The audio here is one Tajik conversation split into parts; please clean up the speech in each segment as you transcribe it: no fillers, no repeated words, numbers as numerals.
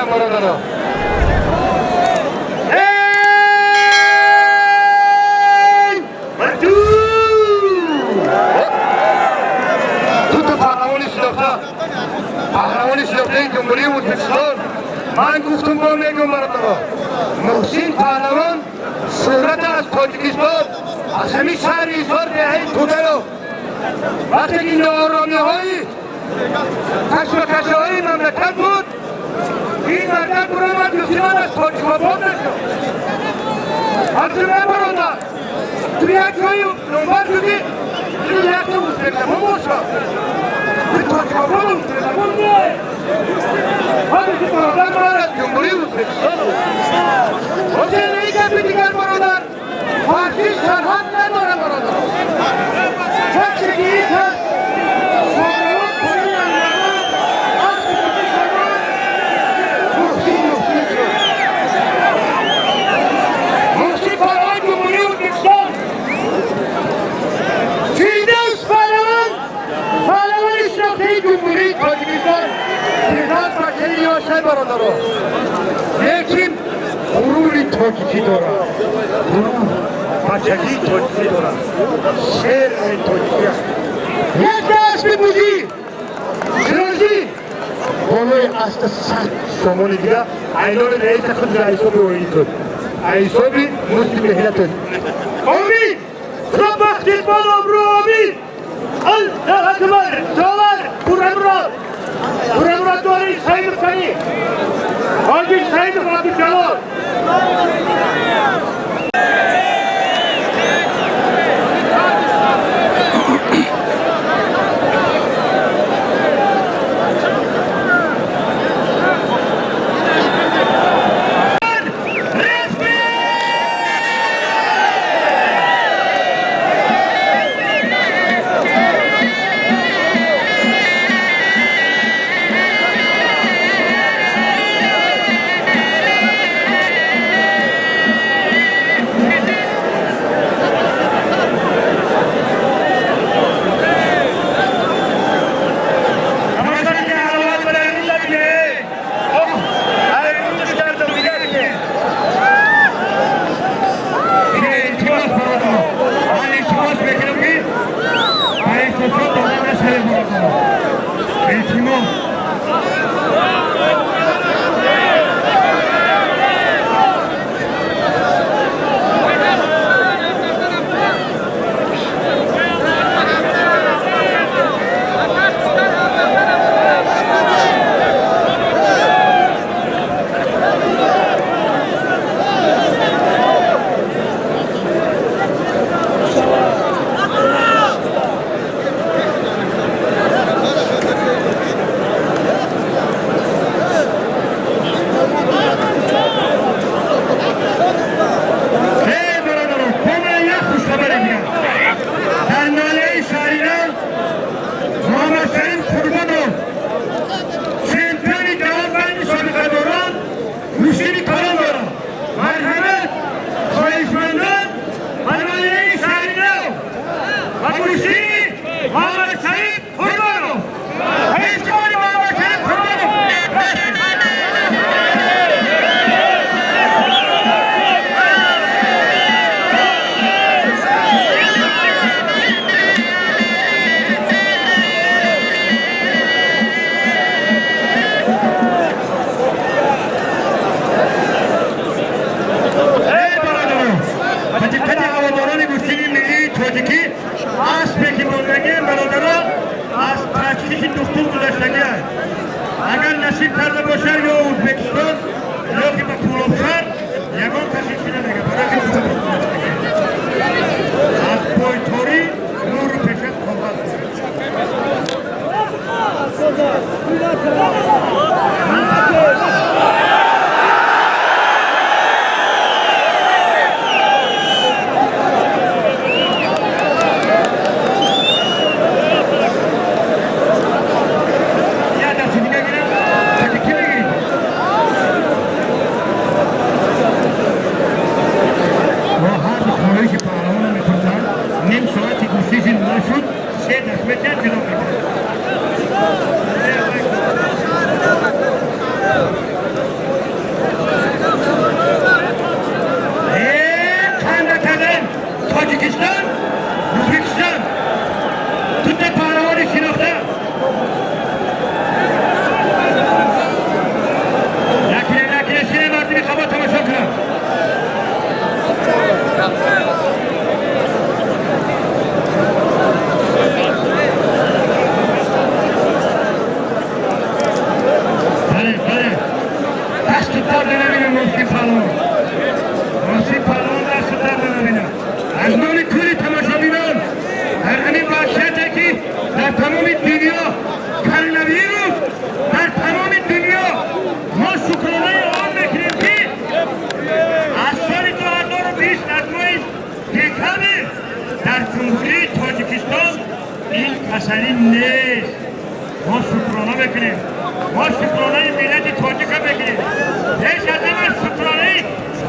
мегӯям, бародаро. Дуто паҳлавони шинохта, паҳлавони шинохтаи Ҷумҳурии Ӯзбекистон. Ман гуфтум, бо мегӯям, бародаро, Муҳсин паҳлавон сурат аз Тоҷикистон, аз ҳамин шаҳри Ҳисор, деҳаи Тударо. Вақте ки нооромиҳои кашмакашиҳои мамлакат буд, ин мардак буромад, гуфти: «Ман аз Тоҷикобод мешам». Ҳамчун бародар, ту як ҷои номбар шудӣ, ту якта узбекзабон бошад, ту тоҷикобод узбекзабон не. Ҳозир бародар, ман аз Ҷумҳурии Ӯзбекистон. Ҳозир ин гапи дигар, бародар, фарқи сарҳад надорад, бародар. Касе ки ин кас шодравон поин андозад, аспи кушӣ шавад, Муҳсин, Муҳсин шуд. Муҳсин паҳлавон, Ҷумҳурии Ӯзбекистон. Фирдавс паҳлавон, паҳлавони шинохтаи Ҷумҳурии Тоҷикистон. Фирдавс бачаи ёшай, бародаро, лекин ғурури тоҷикӣ дорад, ғурур бачагии тоҷикӣ дорад, шери тоҷикӣ аст. Як аспи бузӣ сирозӣ болои аста 100 сомони дига айнони раиса худ ҳисоби оилитон, ҳисоби музди меҳнатон. Омин! Худо бахтирбон, обрӯ, омин! Аллоҳ акбар! Доллар, Қуръонмурод! Қуръонмурод дори Саидов кани! Ҳоҷи Саидов Абдуҷалол! Тамошои ҳаловат барои миллат. Оҳ, ай рӯзш кардам дигар. Дига илтимос, бародаро, ман илтимос мекунам, ки ба эҳсосот дода нашавем, бародаро, илтимос. Эй бародаро, бо як хушхабари дигар: дар ноҳияи Шаҳринав Муҳаммадшариф Қурбонов, чемпиони ҷаҳон байни собиқадорон, гӯштини калон дорад. Марҳамат, хоҳишмандон ба ноҳияи Шаҳринав ва гӯштини Муҳаммадшариф Қурбонов, ҳеҷкори Муҳаммадшариф Қурбонов. Эй бародарон, ба диққати ҳаводорони гӯштини миллии тоҷикӣ: аспе ки мондагием, бародарон, аз ташхиси духтур гузаштагӣ аст. Агар насиб карда бошад, ё Ӯзбекистон, ё ки ба Кӯлобшаҳр, ягон касе чи намега, барои ки духтур гузаштагӣ аз бойторӣ нуру пешат коғаз. Як дасти дига гирам, кати ки мегирӣ? Мо ҳар ду хоҳиши паҳлавонро мепурсанд. Ним соати гӯштиши нашуд, се даст метиҳад, ҷудо мекунад. Касалӣ нест. Мо шукрона мекунем, мо шукронаи миллати тоҷика мекунем, пеш аз ҳама шукронаи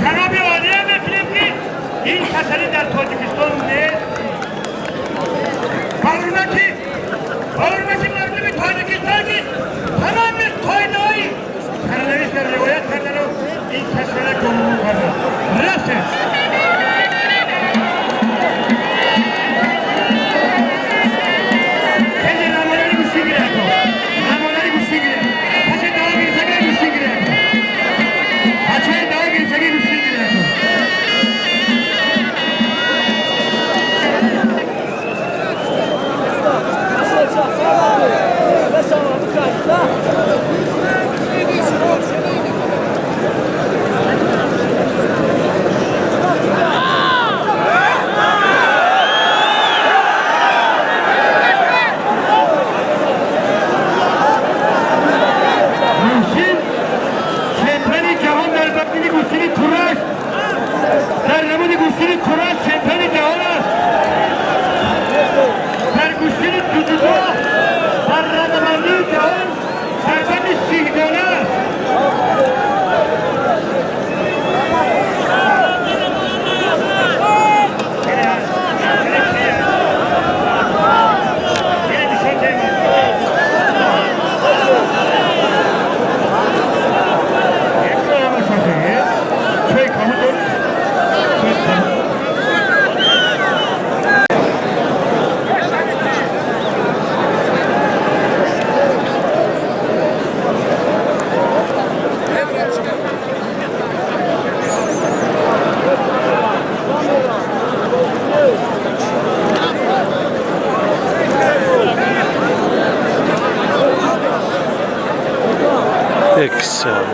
ҷаноби олия мекунем, ки ин касалӣ дар Тоҷикистон нест. Ба ҳурмати мардуми Тоҷикистон, ки тамоми қоидаҳои коронавирусро риоят кардану ин касала гумгум кардан рафтем. Хеле намояни гӯштӣ гирад, намояни гӯштӣ гирад, касе дава гирифтага гӯштӣ гирад, бачаи дава гирифтаги гӯштӣ гирад. Муҳсин чемпиони ҷаҳон дар бахши гӯштини кураш, дар намуди гӯштини кураш чемпиони ҷаҳон аст, дар гӯштини ҷудо дар радабандии ҷаҳон сарбанди сиҳдона аст. Excel.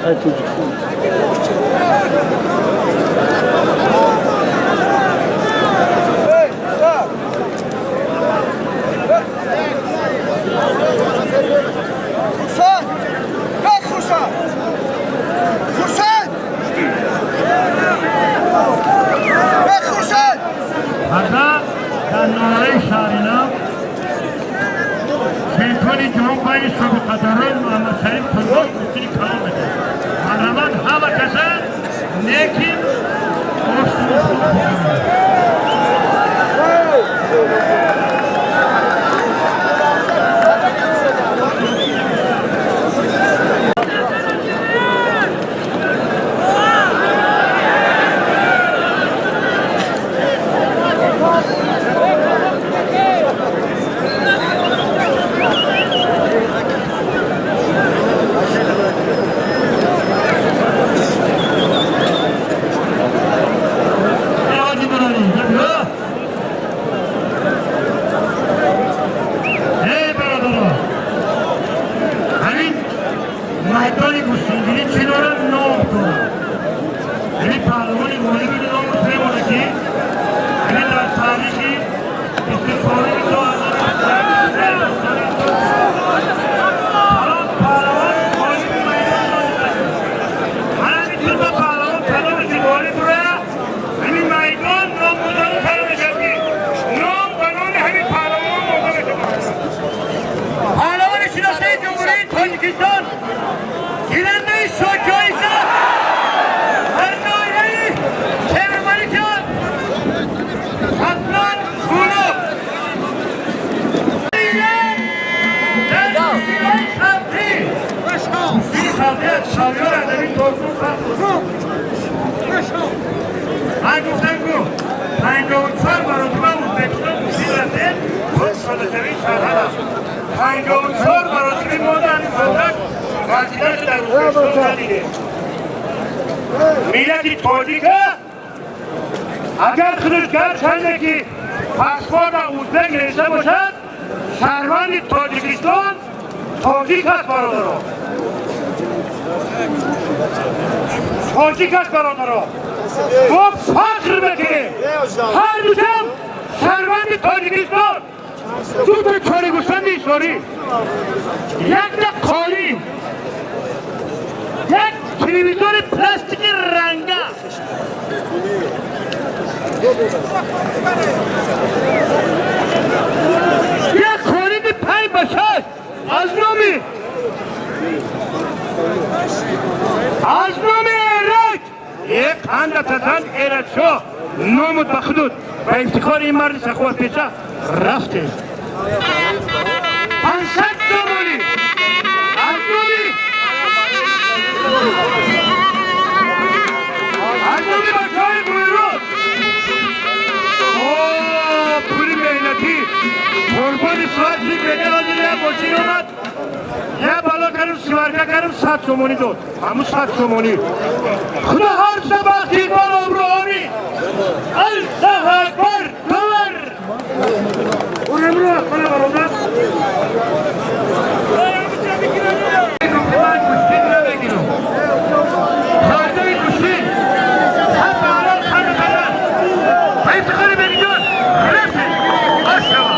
Ай Тоҷикистон. Хурсанд! Бек Хурсанд! Хурсанд! Бек Хурсанд! Ҳарда дар ноҳияи Шаҳринав чемпиони ҷаҳон байни собиқадорон Муҳаммадшариф Қурбон гӯштини калон мекард. Марҳамат, ҳама каса неким оштуну. Ҳоҷи Нуралӣ, эй бародаро, ҳамин майдони гӯштингирӣ чӣ дорад? Ном дорад. Ҳамин паҳлавони ғолиби номаш мемонад, ки ҳамин дар таърихи 24-уми 2023 паҳлавон ғолиби майдон дода. Ҳамин дута паҳлавон кадомаши ғолиб бура, ҳамин майдон номгузорӣ карда мешавад, ки ном ба номи ҳамин паҳлавон монда мешавад. Паҳлавони шинохтаи Ҷумҳурии Тоҷикистон, гирандаи шоҳҷоиза дар ноҳияи Ман гуфтам ку 54 маротиба Ӯзбекистон гӯштин рафтем, то содашавии сарҳад аст. 54 маротиби мо дар ин фатрак варзидаша дар Ӯзбекистон надидем. Миллати тоҷика агар худаш гарчанде ки паспорта ӯзбек навишта бошад, шаҳрванди Тоҷикистон тоҷик аст, бародаро. Тоҷик аст, бародаро. Мо фахр мекунем. Ҳар душам шаҳрванди Тоҷикистон. Дута чори гӯсфанди исорӣ, якта қолин, як телевизори пластики ранга. Як қолини 5 ба 6 аз номи Эраҷ. Е қанда тазан Эраҷшоҳ номуд ба худуд ба ифтихори ин марди саховатпеша рафтем. 500 сомонӣ аз номи бачаҳои Буйруд. Пули меҳнатӣ қурбони соати бега. Як мошин омад, як бало кардам, сварка кардам, 100 сомонӣ дод. Ҳамун 100 сомонӣ худо ҳар сабахти бал обрӯҳонӣ. Аллоҳ акбар, доллар уремро мана бародар. Ман гӯштин намегирам, хардаи гӯштин ҳатто ҳалол ханда кардан ба ифтихори бегиҷон рафтем. Ашава.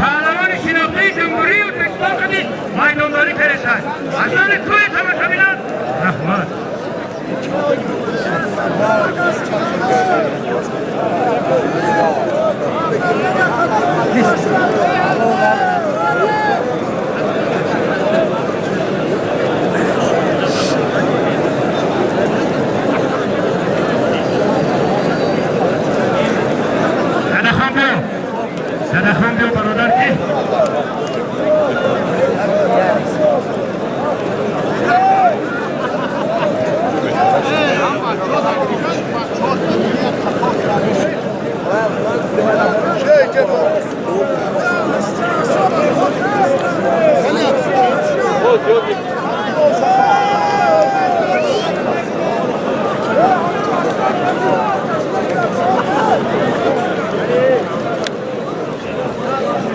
Паҳлавони шинохтаи Ҷумҳурии Ӯзбекистон қади майдондорӣ каресад. Аз номи кӯи тамошобинон раҳмат. Садахон биё, Садахон биё, бародар ки.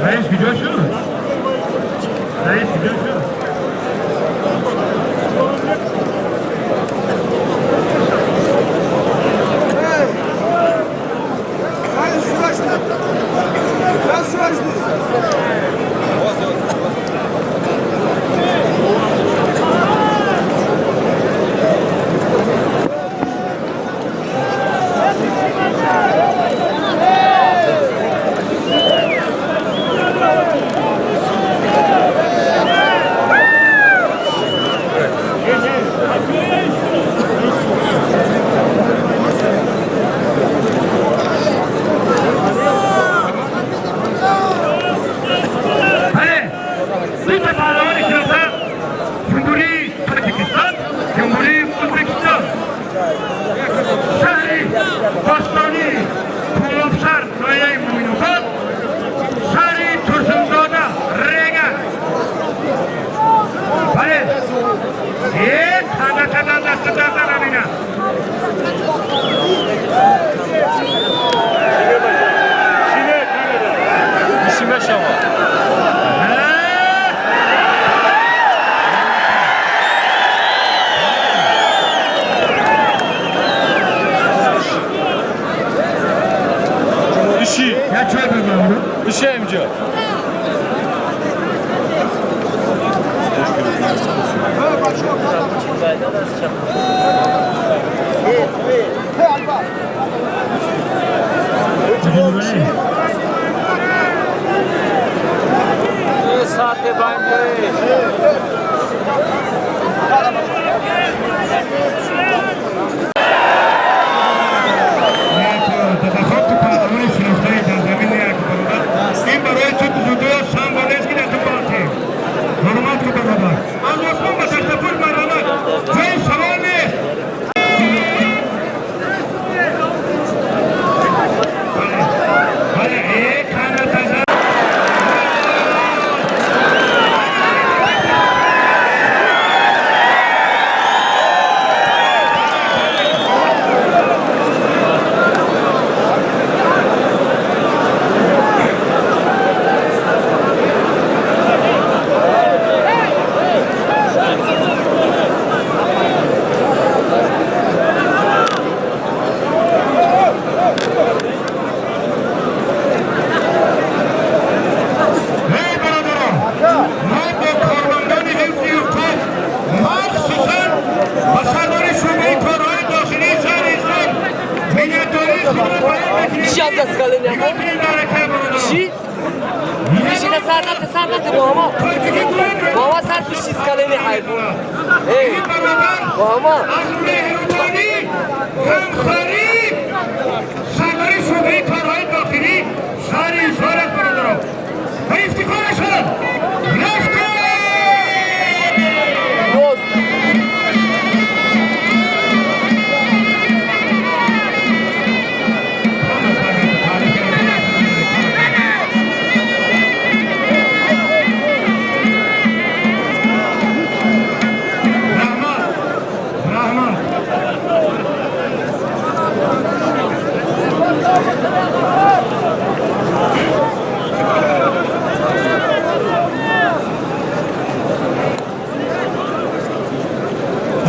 Раис куҷо шуд? Раис куҷо шуд? Бале, дута паҳлавони шинохта Ҷумҳурии Тоҷикистон, Ҷумҳурии Ӯзбекистон, шаҳри бостонии Кӯлобшаҳр, ноҳияи Муъминобод, шаҳри Турсунзода, Регар. Бале, е тана кардан дасту дардан амина. Ишима шава. Иши. Я чой бигӯям. Иши инҷо. Чӣ? Пишина сар нате, сар нате, Муҳаммад. Муҳаммад сар пиши скалени ҳайвон. Эй, Муҳаммад. Аз меҳрубонӣ, ғамхорӣ сардори шӯъбаи корҳои дохилӣ шаҳри Ҳисор аст, бародарон. Ба ифтихорашон рафтем! Дост. Раҳмат, раҳмат.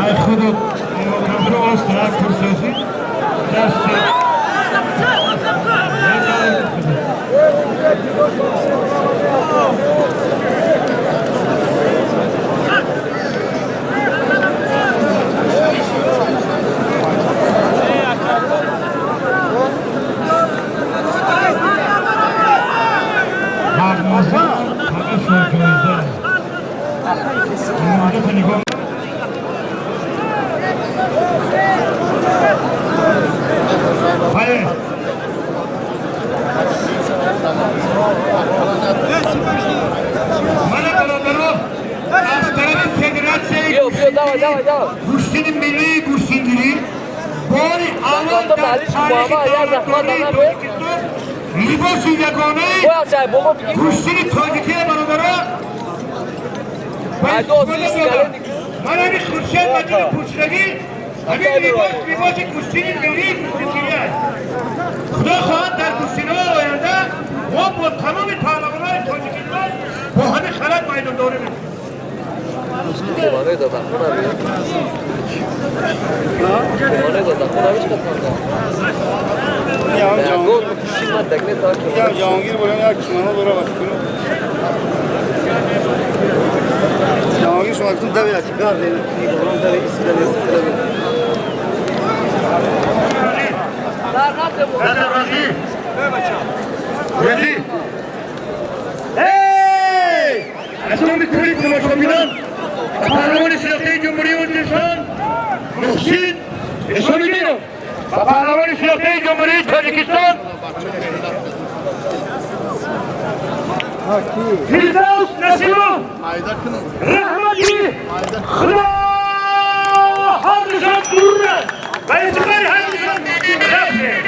Ай худо, камшо ост як курсоси даст. Мағмаза ҳама шоҳҷоиза. Омода нигоҳ. Бале. Мана, бародарон, аз тарафи федератсияи Биё, биё, давай, давай, давай. гӯштини миллии гӯштингирӣ бори аввал Захмата дар балиш, таърихи Муҳаммад, як захмат давлатдории дана бе. Тоҷикистон либоси ягонаи Бояд чай, бобо бигир. гӯштини тоҷикия, бародарон, ба Ай, дост, истифода скалени. додам. Ман ҳамин Хуршед Маҷиди пӯшидагӣ, ҳамин либос либоси гӯштини миллии гӯштингирӣ аст. Худо хоҳад, дар гӯштиниҳои оянда мо бо тамоми паҳлавонони Тоҷикистон бо ҳамин халат майдондорӣ мекунем. Кимонои додахона би. Кимонои додахона биш катанда. Ягон шима дагне та кимоно. Ҷаҳонгир бурем, як кимоно дора ба фикру. Ҷаҳонгир шумо гуфтум дави як гар дави иси дави иси дави. Сар нате, Муҳаммад. Розӣ? Розӣ? Эй! Аз номи кулли тамошобинон паҳлавони шинохтаи Ҷумҳурии Ӯзбекистон Муҳсин Исомиддинов ва паҳлавони шинохтаи Ҷумҳурии Тоҷикистон Фирдавс Насимов раҳмати Худо ҳамдушон дур ва ифтихори ҳамдушон рафтем.